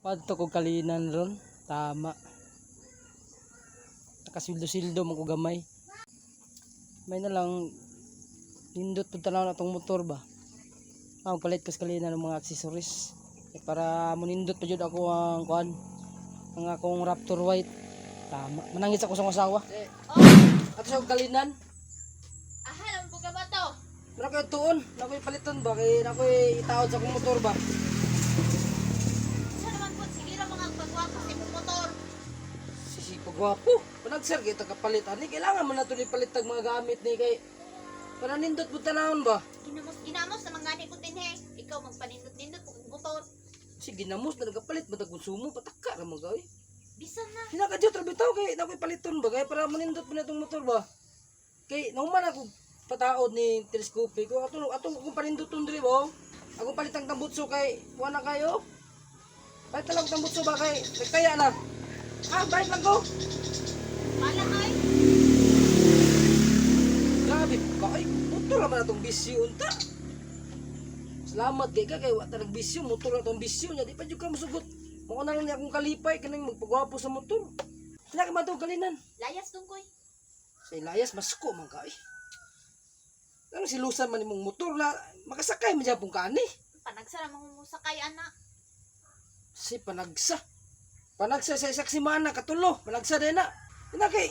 Padto ko kalinan ron. Tama. Nakasildo-sildo man ko gamay. May na lang nindot pud tanaw na tong motor ba. Ah, palit kas kalinan ng mga accessories. Eh, para munindot pa jud ako ang kuan, ang akong Raptor White. Tama. Manangit sa kusang asawa. Eh, Oh, ato sa kalinan. aha, lang po ka ba to? Mura kayo tuon. Nakoy paliton ba kay nakoy itaod sa akong motor ba. Sa naman po, sige ra mga pagwapo sa imong motor. Sisi pagwapo. Panagsir kay kapalit ani kailangan man nato ni palit tag mga gamit ni kay para nindot pud tanawon ba. Ginamos, ginamos na mangani ko dinhe. Ikaw magpanindot-nindot po kag motor. Si ginamos na nagapalit man tag konsumo pataka ra man ka oy. Bisan na. Hinaka jud ra bitaw kay nakoy paliton ba kay para manindot man itong motor ba. Kay nauman ako pataod ni telescope ko ato ato akong panindoton diri ba. Oh. Akong palitang tambutso kay wa na kayo. Palit na lang tambutso ba kay nagtaya na. Ah, balik lang ko. Pala kay. Grabe ka ay motor ra man atong bisyo unta. Salamat kay ka kay wa ta nagbisyo, motor ra tong bisyo nya di pa jud ka mosugot. Mao na lang ni akong kalipay kanang magpagwapo sa motor. Kinaka man tong kalinan. Layas tungkoy. Sa Elias masko man ka eh. Ang silusan man imong motor na makasakay man gyapon ka ani. Panagsara mga musakay ana. Si panagsa. Panagsa sa isak semana katulo, panagsa din na. Ina kay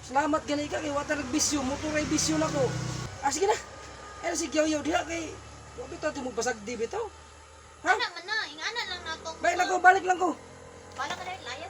salamat gani ka kay wa ta nagbisyo, motor ay bisyo nako. Ah, sige na. Ay si Gyaw diha kay wa bitaw ti pasagdi bitaw. Ha? Ana man na, ingana lang natong. Balik lang ko, balik lang ko. Pala ka dahil layas.